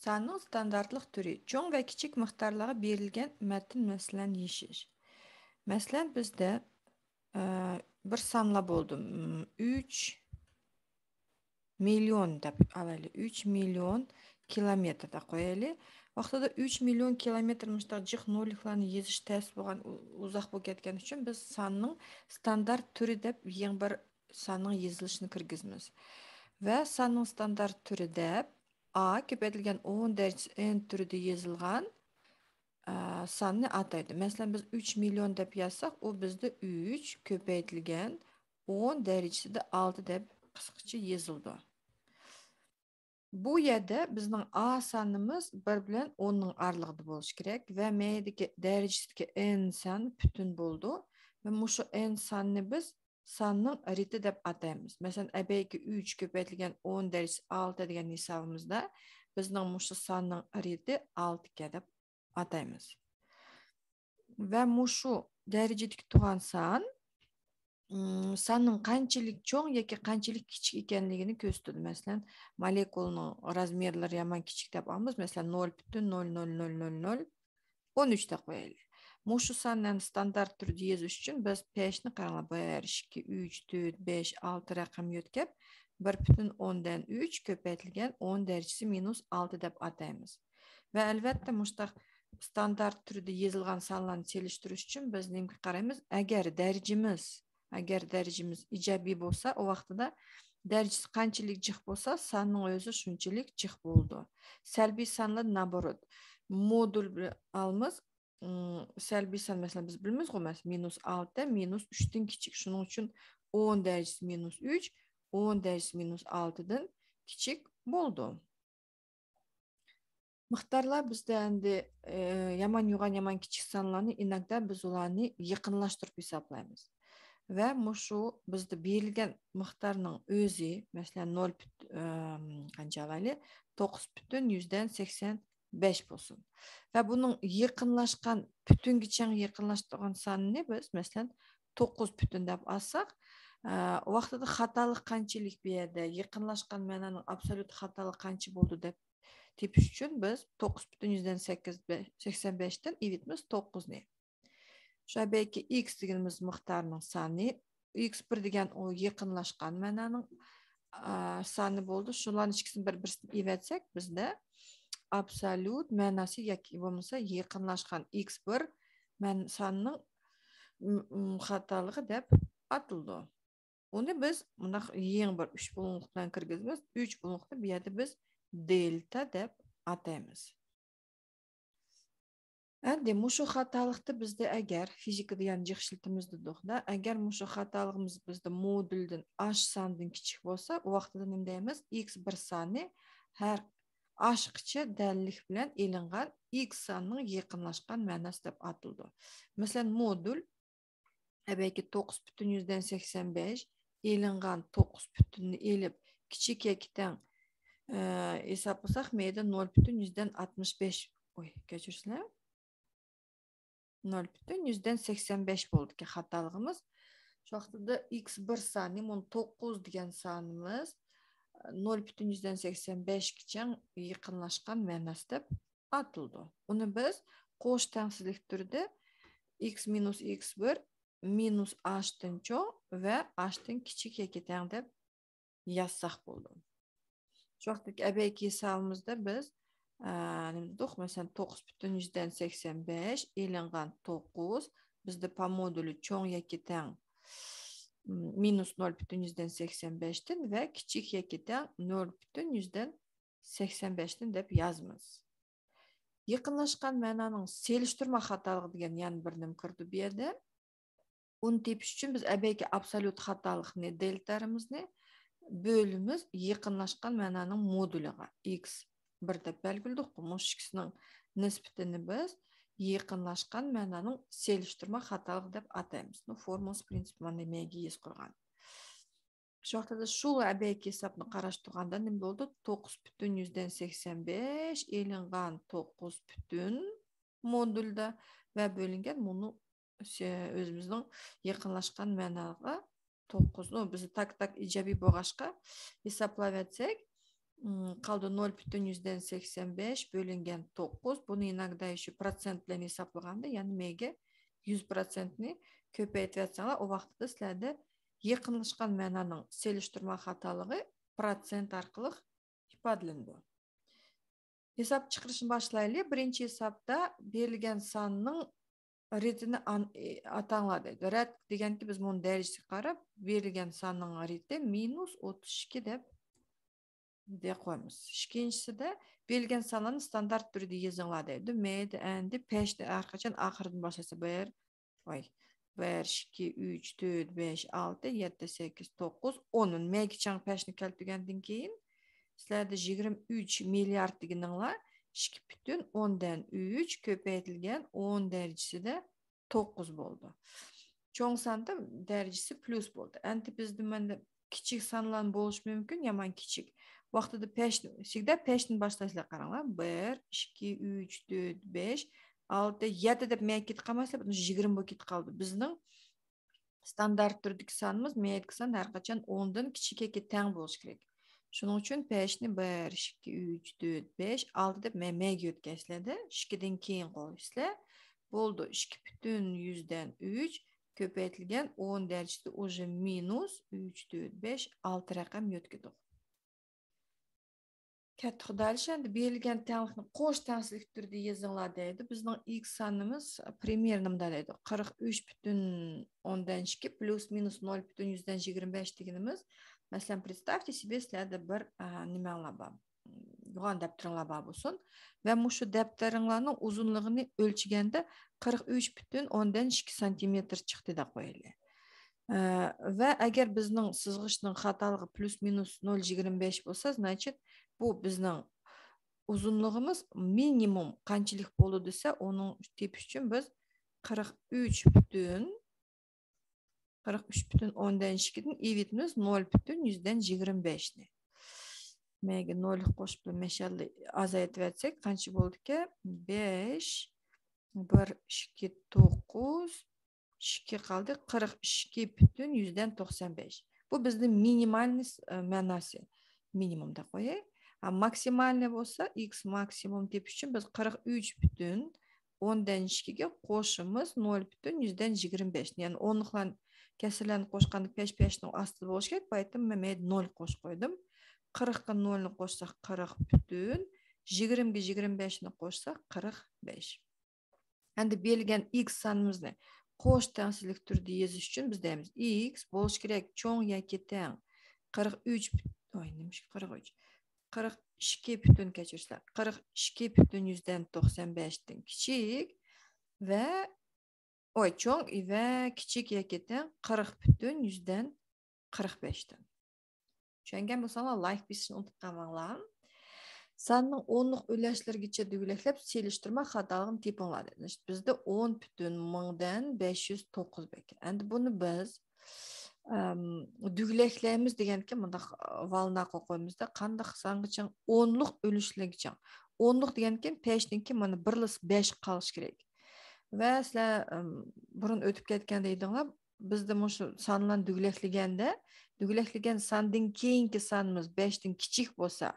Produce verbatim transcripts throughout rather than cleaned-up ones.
ساننىڭ ستاندارتلىق تۈرى. چوڭ ۋە كىچىك مىقدارلارغا بېرىلگەن مەتن مەسىلەن يېشىش. مەسىلەن، بىزدە، ئە، بىر سانلار بولدى. م، ئۈچ مىليون دەپ ئالايلى. ئۈچ مىليون كىلومېتىر دەپ قويايلى. ۋاقتىدا ئۈچ مىليون كىلومېتىر مۇشۇنداق جىق نولىكلارنى يېزىش تەس بولغان، ئۇ-، ئۇزاق بولۇپ كەتكەن ئۈچۈن بىز ساننىڭ ستاندارت تۈرى دەپ يېڭى بىر ساننىڭ يېزىلىشىنى كىرگۈزىمىز. ۋە ساننىڭ ستاندارت تۈرى دەپ ئا كۆپەيتىلگەن ئون دەرىجىسى ئېن تۈرىدە يېزىلغان، ئا، ساننى ئاتايدۇ. مەسىلەن، بىز ئۈچ مىليون دەپ يازساق، ئۇ بىزدە ئۈچ كۆپەيتىلگەن ئون دەرىجىسىدە ئالتە دەپ قىسقىچە يېزىلىدۇ. بۇ يەردە بىزنىڭ ئا سانىمىز بىر بىلەن ئوننىڭ ئارىلىقىدا بولۇشى كېرەك ۋە مەيدىكى دەرىجىسىدىكى ئېن سان پۈتۈن بولىدۇ. ۋە مۇشۇ ئېن ساننى بىز ساننىڭ رېتى دەپ ئاتايمىز. مەسىلەن، ئەبەيكى ئۈچ كۆپەيتىلگەن ئون دەرىجىسى ئالتە دېگەن ھېسابىمىزدا بىزنىڭ مۇشۇ ساننىڭ رېتى ئالتە ئىكەن دەپ ئاتايمىز. ۋە مۇشۇ دەرىجىدىكى تۇغان سان، م، ساننىڭ قانچىلىك چوڭ ياكى قانچىلىك كىچىك ئىكەنلىكىنى كۆرسىتىدۇ. مەسىلەن، مولېكۇلىنىڭ رازمېرلىرى يامان كىچىك دەپ ئالىمىز. مەسىلەن، نۆل پۈتۈن نۆل نۆل نۆل نۆل نۆل ئون ئۈچ دەپ قويايلى. مۇشۇ ساننى ستاندارت تۈردە يېزىش ئۈچۈن بىز پېشنى قاراڭلار، بىر، ئىككى، ئۈچ، تۆت، بەش، ئالتە رەقەم يۆتكەپ، بىر پۈتۈن ئوندىن ئۈچ كۆپەيتىلگەن ئون دەرىجىسى مىنۇس ئالتە دەپ ئاتايمىز. ۋە ئەلۋەتتە، مۇشۇنداق ستاندارت تۈردە يېزىلغان سانلارنى سېلىشتۇرۇش ئۈچۈن بىز نېمىگە قارايمىز؟ ئەگەر دەرىجىمىز، ئەگەر دەرىجىمىز ئىجابىي بولسا، ئۇ ۋاقتىدا دەرىجىسى قانچىلىك جىق بولسا، ساننىڭ ئۆزى شۇنچىلىك جىق بولىدۇ. سەلبىي سانلار نابورود. مودۇل بىلەن ئالىمىز، ئىم، سەلبىي سان، مەسىلەن، بىز بىلىمىزغۇ، مەسىلەن، مىنۇس ئالتە مىنۇس ئۈچتىن كىچىك. شۇنىڭ ئۈچۈن ئون دەرىجىسى مىنۇس ئۈچ، ئون دەرىجىسى مىنۇس ئالتىدىن كىچىك بولىدۇ. مىقدارلار بىزدە ئەمدى، ئە، يامان يوغان، يامان كىچىك سانلارنى ئىنەكدە بىز ئۇلارنى يېقىنلاشتۇرۇپ ھېسابلايمىز. ۋە مۇشۇ بىزدە بېرىلگەن مىقدارنىڭ ئۆزى، مەسىلەن، نۆل پۈت-، ئەم، قانچە ئالايلى؟ توققۇز پۈتۈن يۈزدىن سەكسەن بەش بولسۇن. ۋە بۇنىڭ يېقىنلاشقان، پۈتۈنگىچە يېقىنلاشتۇرغان سانىنى بىز، مەسىلەن، توققۇز پۈتۈن دەپ ئالساق، ئە، ۋاقتىدا خاتالىق قانچىلىك بۇ يەردە؟ يېقىنلاشقان مەنانىڭ ئابسوليۇت خاتالىقى قانچە بولىدۇ دەپ تېپىش ئۈچۈن بىز توققۇز پۈتۈن يۈزدىن سەككىز، سەكسەن بەشتىن ئېلىۋېتىمىز توققۇزنى. شۇ بەلكى ئىكس دېگىنىمىز مىقدارنىڭ سانى، ئىكس بىر دېگەن ئۇ يېقىنلاشقان مەنانىڭ، ئا، سانى بولدى. شۇلارنىڭ ئىككىسىنى بىر-، بىرسىنى ئېلىۋەتسەك، بىزدە ئابسوليۇت مەناسى ياكى بولمىسا يېقىنلاشقان ئىكس بىر مەن-، ساننىڭ، م-، م-، خاتالىقى دەپ ئاتىلىدۇ. ئۇنى بىز مۇنداق يېڭى بىر ئۈچ بۇلۇڭلۇق بىلەن كىرگۈزىمىز. ئۈچ بۇلۇڭلۇقنى بۇ يەردە بىز دېلتا دەپ ئاتايمىز. ئەمدى مۇشۇ خاتالىقتا بىزدە ئەگەر فىزىكىدا يەنە جىق ئىشلىتىمىز دېدۇقدا، ئەگەر مۇشۇ خاتالىقىمىز بىزدە مودۇلدىن ئاش ساندىن كىچىك بولسا، ئۇ ۋاقتىدا نېمە دەيمىز؟ ئىكس بىر سانى ھەر ئاشقىچە دەللىك بىلەن ئېلىنغان ئىكس ساننىڭ يېقىنلاشقان مەناسى دەپ ئاتىلىدۇ. مەسىلەن، مودۇل ئەبەيكى توققۇز پۈتۈن يۈزدىن سەكسەن بەش، ئېلىنغان توققۇز پۈتۈننى ئېلىپ، كىچىك ياكى تەڭ، ئە، ھېسابلىساق، مەيدە نۆل پۈتۈن يۈزدىن ئاتمىش بەش، ئوي، كەچۈرسىلەر. نۆل پۈتۈن يۈزدىن سەكسەن بەش بولدىكەن خاتالىقىمىز. شۇ ۋاقتىدا ئىكس بىر سانى، مۇنى توققۇز دېگەن سانىمىز، نۆل پۈتۈن يۈزدىن سەكسەن بەشكىچە يېقىنلاشقان مەناسى دەپ ئاتىلىدۇ. ئۇنى بىز قوش تەڭسىزلىك تۈرىدە ئىكس مىنۇس ئىكس بىر مىنۇس ئاشتىن چوڭ ۋە ئاشتىن كىچىك ياكى تەڭ دەپ يازساق بولىدۇ. شۇ ۋاقىتتىكى ئەبەيكى ھېسابىمىزدا بىز، ئە، نېمە دېدۇق؟ مەسىلەن، توققۇز پۈتۈن يۈزدىن سەكسەن بەش ئېلىنغان توققۇز، بىزدە پا مودۇلى چوڭ ياكى تەڭ، م، مىنۇس نۆل پۈتۈن يۈزدىن سەكسەن بەشتىن ۋە كىچىك ياكى تەڭ نۆل پۈتۈن يۈزدىن سەكسەن بەشتىن دەپ يازىمىز. يېقىنلاشقان مەنانىڭ سېلىشتۇرما خاتالىقى دېگەن يەنە بىر نېمە كىرىدۇ بۇ يەردە. ئۇنى تېپىش ئۈچۈن بىز ئەبەيكى ئابسوليۇت خاتالىقنى، دېلتارىمىزنى بۆلىمىز يېقىنلاشقان مەنانىڭ مودۇلىغا، ئىكس بىر دەپ بەلگىلىدۇققۇ. مۇشۇ ئىككىسىنىڭ نىسبىتىنى بىز يېقىنلاشقان مەنانىڭ سېلىشتۇرما خاتالىقى دەپ ئاتايمىز. بۇ فورمۇلىسى پرىنسىپى مانا نېمىگە يېزىپ قويغان. شۇ ۋاقىتتا شۇ ئەبەيكى ھېسابنى قاراشتۇرغاندا نېمە بولدى؟ توققۇز پۈتۈن يۈزدىن سەكسەن بەش ئېلىنغان توققۇز پۈتۈن مودۇلدا ۋە بۆلۈنگەن مۇنۇ شۇ ئۆزىمىزنىڭ يېقىنلاشقان مەناغا توققۇز. نو، بىز تاك تاك ئىجابىي بولغاچقا ھېسابلاۋەتسەك، قالدى نۆل پۈتۈن يۈزدىن سەكسەن بەش بۆلۈنگەن توققۇز. بۇنى ئىناگدا شۇ پروتسېنت بىلەن ھېسابلىغاندا، يەنى مەگە يۈز پروتسېنتنى كۆپەيتىۋەتسەڭلار، ئۇ ۋاقىتتا سىلەردە يېقىنلاشقان مەنانىڭ سېلىشتۇرما خاتالىقى پروتسېنت ئارقىلىق ئىپادىلىنىدۇ. ھېساب چىقىرىشنى باشلايلى. بىرىنچى ھېسابتا بېرىلگەن ساننىڭ رېتىنى ئان-، ئى، ئاتاڭلار دەيدۇ. رەت دېگەنكى بىز بۇنىڭ دەرىجىسىگە قاراپ، بېرىلگەن ساننىڭ رېتى مىنۇس ئوتتۇز ئىككى دەپ، دەپ قويىمىز. ئىككىنچىسىدە بېرىلگەن سانلارنى ستاندارت تۈردە يېزىڭلار دەيدۇ. مەيدە ئەندى پەشنى ھەر قاچان ئاخىرىدىن باشلىسا بىر، ۋاي، بىر، ئىككى، ئۈچ، تۆت، بەش، ئالتە، يەتتە، سەككىز، توققۇز، ئون. مەگە چاڭ پەشنى كەلتۈرگەندىن كېيىن، سىلەردە يىگىرمە ئۈچ مىليارد دېگىنىڭلار ئىككى پۈتۈن ئوندىن ئۈچ كۆپەيتىلگەن ئون دەرىجىسىدە توققۇز بولدى. چوڭ ساندا دەرىجىسى پليۇس بولدى. ئەندى بىزدە مەندە كىچىك سانلار بولۇشى مۇمكىن، يامان كىچىك. ۋاقتىدا پەشنى، سىگدە پەشنى باشلاشلا قاراڭلار. بىر، ئىككى، ئۈچ، تۆت، بەش، ئالتە، يەتتە دەپ مەگە كېتىپ قالماسلا، يىگىرمە بولۇپ كېتىپ قالدى. بىزنىڭ ستاندارت تۈردىكى سانىمىز مەيدىكى سان ھەر قاچان ئوندىن كىچىك ياكى تەڭ بولۇشى كېرەك. شۇنىڭ ئۈچۈن پەشنى بىر، ئىككى، ئۈچ، تۆت، بەش، ئالتە دەپ مە-، مەگە يۆتكەيسىلەردە، ئىككىدىن كېيىن قويىسىلەر. بولدى، ئىككى پۈتۈن يۈزدىن ئۈچ كۆپەيتىلگەن ئون دەرىجىسىدە ئۇژې مىنۇس ئۈچ، تۆت، بەش، ئالتە رەقەم يۆتكىدۇق. كەتتى خۇدايلىشى، ئەندى بېرىلگەن تەڭلىكنى قوش تەڭسىزلىك تۈردە يېزىڭلار دەيدۇ. بىزنىڭ ئىكس سانىمىز پرىمېرنى مۇنداق دەيدۇ. قىرىق ئۈچ پۈتۈن ئوندىن ئىككى پليۇس مىنۇس نۆل پۈتۈن يۈزدىن يىگىرمە بەش دېگىنىمىز، مەسىلەن، представьте себе، سىلەردە بىر، ئا، نېمەڭلار بار، يوغان دەپتىرىڭلار بار بولسۇن ۋە مۇشۇ دەپتىرىڭلارنىڭ ئۇزۇنلۇقىنى ئۆلچىگەندە قىرىق ئۈچ پۈتۈن ئوندىن ئىككى سانتىمېتىر چىقتى دەپ قويايلى. ئە، ۋە ئەگەر بىزنىڭ سىزغۇچنىڭ خاتالىقى پليۇس مىنۇس نۆل يىگىرمە بەش بولسا، значит، بۇ بىزنىڭ ئۇزۇنلۇقىمىز مىنىمۇم قانچىلىك بولىدۇ دېسە، ئۇنىڭ تېپىش ئۈچۈن بىز قىرىق ئۈچ پۈتۈن، قىرىق ئۈچ پۈتۈن ئوندىن ئىككىدىن ئېلىۋېتىمىز نۆل پۈتۈن يۈزدىن يىگىرمە بەشنى. مەگە نۆل قوشۇپ مەشەللە ئازايتىۋەتسەك، قانچە بولىدىكەن؟ بەش، بىر، ئىككى، توققۇز، ئىككى قالدى، قىرىق ئىككى پۈتۈن يۈزدىن توقسان بەش. بۇ بىزنىڭ مىنىمالنىي س-، ئە، مەناسى. مىنىمۇم دەپ قوياي. ھە، ماكسىمالنىي بولسا، ئىكس ماكسىمۇم تېپىش ئۈچۈن بىز قىرىق ئۈچ پۈتۈن ئوندىن ئىككىگە قوشىمىز نۆل پۈتۈن يۈزدىن يىگىرمە بەش. يەنى ئونلۇقلارنى، كەسىرلەرنى قوشقاندا پەش پەشنىڭ ئاستىدا بولۇشى كېرەك. بايىتىم مەن نۆل قوشۇپ قويدۇم. قىرىققا نۆلنى قوشساق، قىرىق پۈتۈن، يىگىرمىگە يىگىرمە بەشنى قوشساق، قىرىق بەش. ئەندى بېرىلگەن ئىكس سانىمىزنى قوش تەڭسىزلىك تۈرىدە يېزىش ئۈچۈن بىز دەيمىز، ئىكس بولۇشى كېرەك چوڭ ياكى تەڭ قىرىق ئۈچ پۈت-، ۋاي، نېمىشقا قىرىق ئۈچ؟ قىرىق ئىككى پۈتۈن، كەچۈرسىلەر، قىرىق ئىككى پۈتۈن يۈزدىن توقسان بەشتىن كىچىك ۋە، ۋاي، چوڭ ۋە كىچىك ياكى تەڭ قىرىق پۈتۈن يۈزدىن قىرىق بەشتىن. چۈشەنگەن بولساڭلار، لايك بېسىشنى ئۇنتۇپ قالماڭلار. ساننىڭ ئونلۇق ئۈلەشلىرىگىچە دۈگىلەكلەپ سېلىشتۇرما خاتالىقىنى تېپىڭلار دېدى. بىزدە ئون پۈتۈن مىڭدىن بەش يۈز توققۇز بولىدىكەن. ئەندى بۇنى بىز، ئەم، دۈگىلەكلەيمىز دېگەنكى مۇنداق، ئە، ۋالناققا قويىمىزدا، قانداق سانغىچە؟ ئونلۇق ئۈلۈشلىرىگىچە. ئونلۇق دېگەنكى پەشتىن كېيىن مانا بىرلا بەش قالىشى كېرەك. ۋە سىلەر، ئەم، بۇرۇن ئۆتۈپ كەتكەندە ئېيتىڭلار، بىزدە مۇشۇ سانلارنى دۈگىلەكلىگەندە، دۈگىلەكلىگەن ساندىن كېيىنكى سانىمىز بەشتىن كىچىك بولسا،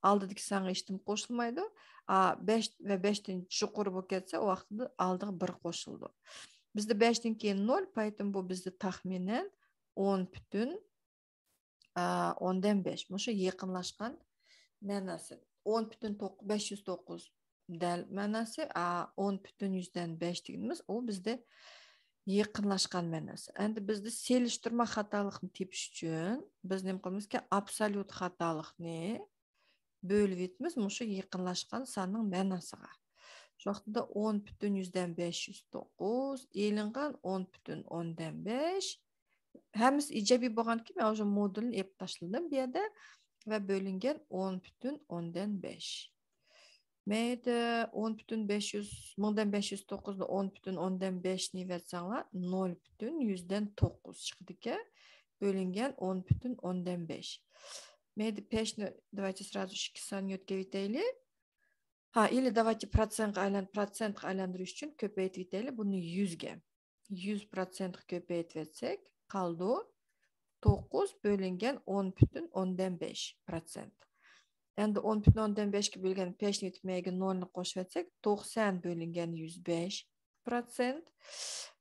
ئالدىدىكى سانغا ھېچنېمە قوشۇلمايدۇ. ئا، بەش ۋە بەشتىن يۇقىرى بولۇپ كەتسە، ئۇ ۋاقىتتا ئالدىغا بىر قوشۇلىدۇ. بىزدە بەشتىن كېيىن نۆل، پايتىم بۇ بىزدە تەخمىنەن ئون پۈتۈن، ئا، ئوندىن بەش. مۇشۇ يېقىنلاشقان مەناسى. ئون پۈتۈن توققۇز، بەش يۈز توققۇز دەل مەناسى، ئا، ئون پۈتۈن يۈزدىن بەش دېگىنىمىز، ئۇ بىزدە يېقىنلاشقان مەناسى. ئەندى بىزدە سېلىشتۇرما خاتالىقنى تېپىش ئۈچۈن بىز نېمە قىلىمىزكى؟ ئابسوليۇت خاتالىقنى بۆلۈۋېتىمىز مۇشۇ يېقىنلاشقان ساننىڭ مەناسىغا. شۇ ۋاقتىدا ئون پۈتۈن يۈزدىن بەش يۈز توققۇز، ئېلىنغان ئون پۈتۈن ئوندىن بەش. ھەممىسى ئىجابىي بولغاندىكىن، مەن ئۇشۇ مودۇلنى ئېلىپ تاشلىدىم بۇ يەردە ۋە بۆلۈنگەن ئون پۈتۈن ئوندىن بەش. مەيدە ئون پۈتۈن بەش يۈز، مىڭدىن بەش يۈز توققۇزنى ئون پۈتۈن ئوندىن بەش دېيىۋەتسەڭلار، نۆل پۈتۈن يۈزدىن توققۇز چىقىدىكەن، بۆلۈنگەن ئون پۈتۈن ئوندىن بەش. مەيدە پەشنى، давайте сразу ئىككى سان يۆتكەۋېتەيلى. ھا، или давайте پروتسېنتقا ئايلان-، پروتسېنتقا ئايلاندۇرۇش ئۈچۈن كۆپەيتىۋېتەيلى بۇنى يۈزگە. يۈز پروتسېنتقا كۆپەيتىۋەتسەك، قالىدۇ توققۇز بۆلۈنگەن ئون پۈتۈن ئوندىن بەش پروتسېنت. ئەمدى ئون پۈتۈن ئوندىن بەشكە بۆلگەن بەشنى ئۆتۈپ مەيگە نولنى قوشۇۋەتسەك، توقسان بۆلۈنگەن يۈز بەش پىروتسېنت.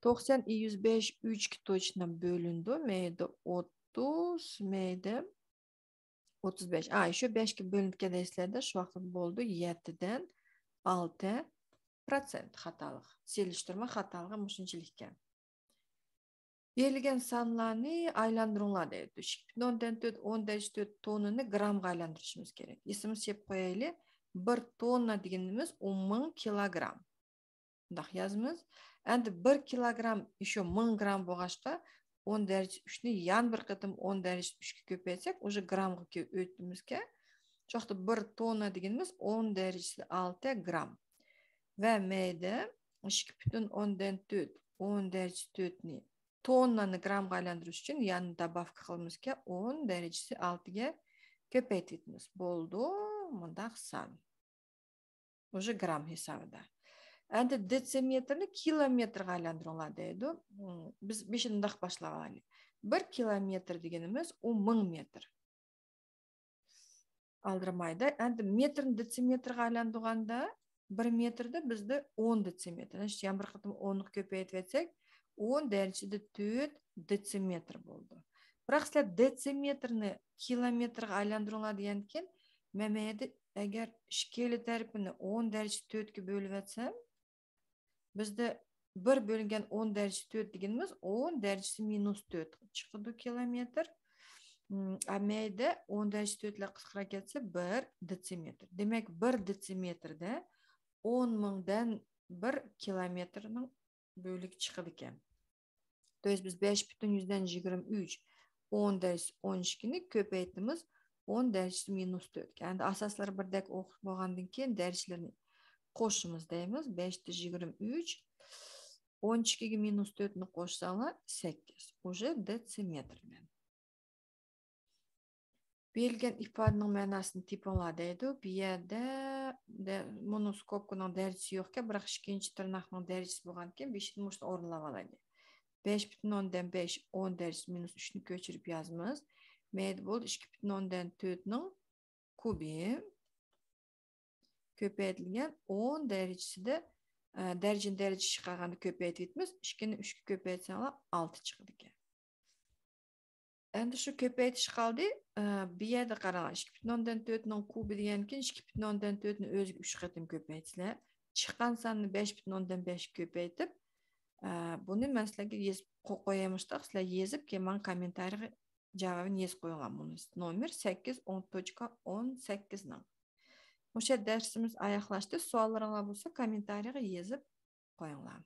توقسان يۈز بەش ئۈچكە توچنا بۆلۈنىدۇ. مەيدە ئوتتۇز، مەيدە ئوتتۇز بەش. ئا، شۇ بەشكە بۆلۈنگەن دەيسىلەردە، شۇ ۋاقىت بولدى يەتتىدىن ئالتە پىروتسېنت خاتالىق. سېلىشتۇرما خاتالىقى مۇشۇنچىلىك ئىكەن. بېرىلگەن سانلارنى ئايلاندۇرۇڭلار دەيدۇ. ئىككى پۈتۈن ئوندىن تۆت، ئون دەرىجە تۆت توننىنى گرامغا ئايلاندۇرۇشىمىز كېرەك. ئېسىمىزگە سېلىپ قويايلى. بىر توننا دېگىنىمىز ئون مىڭ كىلوگرام. مۇنداق يازىمىز. ئەمدى بىر كىلوگرام شۇ مىڭ گرام بولغاچقا، ئون دەرىجە ئۈچنى يەنە بىر قېتىم ئون دەرىجە ئۈچكە كۆپەيتسەك، ئۇژې گرامغا كۆ-، ئۆتىمىزكەن. شۇ ۋاقىتتا بىر توننا دېگىنىمىز ئون دەرىجىسى ئالتە گرام. ۋە مەيدە ئىككى پۈتۈن ئوندىن تۆت، ئون دەرىجە تۆتنى توننانى گرامغا ئايلاندۇرۇش ئۈچۈن يەنە داباۋكا قىلىمىزكەن، ئون دەرىجىسى ئالتىگە كۆپەيتىۋېتىمىز. بولدى مۇنداق سان. ئۇژې گرام ھېسابىدا. ئەمدى دېتسىمېتىرنى كىلومېتىرغا ئايلاندۇرۇڭلار دەيدۇ. مم، بىز بېشىنى مۇنداق باشلاۋالايلى. بىر كىلومېتىر دېگىنىمىز ئون مىڭ مېتىر. ئالدىرىمايدۇ. ئەمدى مېتىرنى دېتسىمېتىرغا ئايلاندۇرغاندا، بىر مېتىردە بىزدە ئون دېتسىمېتىر. يەنە بىر قېتىم ئونغا كۆپەيتىۋەتسەك، ئون دەرىجىسىدە تۆت دېتسىمېتىر بولدى. بىراق سىلەر دېتسىمېتىرنى كىلومېتىرغا ئايلاندۇرۇڭلار دېگەنكىن، مەن مەيدە ئەگەر ئىككىلا تەرىپىنى ئون دەرىجە تۆتكە بۆلۈۋەتسەم، بىزدە بىر بۆلۈنگەن ئون دەرىجە تۆت دېگىنىمىز ئون دەرىجىسى مىنۇس تۆت چىقىدۇ كىلومېتىر. مم، ئە، مەيدە ئون دەرىجە تۆتلەر قىسقىراپ كەتسە، بىر دېتسىمېتىر. دېمەك، بىر دېتسىمېتىردە ئون مىڭدىن بىر كىلومېتىرنىڭ بۆلىكى چىقىدىكەن. تو يېست بىز بەش پۈتۈن يۈزدىن يىگىرمە ئۈچ، ئون دەرىجىسى ئون ئىككىنى كۆپەيتىمىز، ئون دەرىجىسى مىنۇس تۆتكە. ئەمدى ئاساسلىرى بىردەك ئوخشاش بولغاندىن كېيىن دەرىجىلىرىنى قوشىمىز دەيمىز. بەشتە يىگىرمە ئۈچ، ئون ئىككىگە مىنۇس تۆتنى قوشساڭلار، سەككىز. ئۇژې دېتسىمېتىر بىلەن. بېرىلگەن ئىپادىنىڭ مەناسىنى تېپىڭلار دەيدۇ. بۇ يەردە دە-، مۇنۇ سكوپكىنىڭ دەرىجىسى يوقكەن، بىراق ئىككىنچى تىرناقنىڭ دەرىجىسى بولغاندىكىن، بېشىدىن مۇشۇنى ئورۇنلاۋالايلى. بەش پۈتۈن ئوندىن بەش، ئون دەرىجىسى مىنۇس ئۈچنى كۆچۈرۈپ يازىمىز. مەيدە بولدى، ئىككى پۈتۈن ئوندىن تۆتنىڭ كۇبى كۆپەيتىلگەن ئون دەرىجىسىدە، ئە، دەرىجىنى دەرىجە ئىككىگە قىلغاندا كۆپەيتىۋېتىمىز. ئىككىنى ئۈچكە كۆپەيتسەڭلار، ئالتە چىقىدىكەن. ئەمدى شۇ كۆپەيتىش قالدى. ئە، بۇ يەردە قاراڭلار، ئىككى پۈتۈن ئوندىن تۆتنىڭ كۇبى دېگەندىكىن، ئىككى پۈتۈن ئوندىن تۆتنى ئۆزىگە ئۈچ قېتىم كۆپەيتسىلەر. چىققان ساننى بەش پۈتۈن ئوندىن بەشكە كۆپەيتىپ، ئە، بۇنى مەن سىلەرگە يېزىپ قوياي مۇشتاق، سىلەر يېزىپ، كېيىن ماڭا كوممېنتارىيغا جاۋابىنى يېزىپ قويۇڭلار. مۇنۇ نومېر سەككىز ئون توچكا ئون سەككىزنىڭ. مۇشۇ دەرسىمىز ئاياغلاشتى. سوئاللىرىڭلار بولسا، كوممېنتارىيغا يېزىپ قويۇڭلار.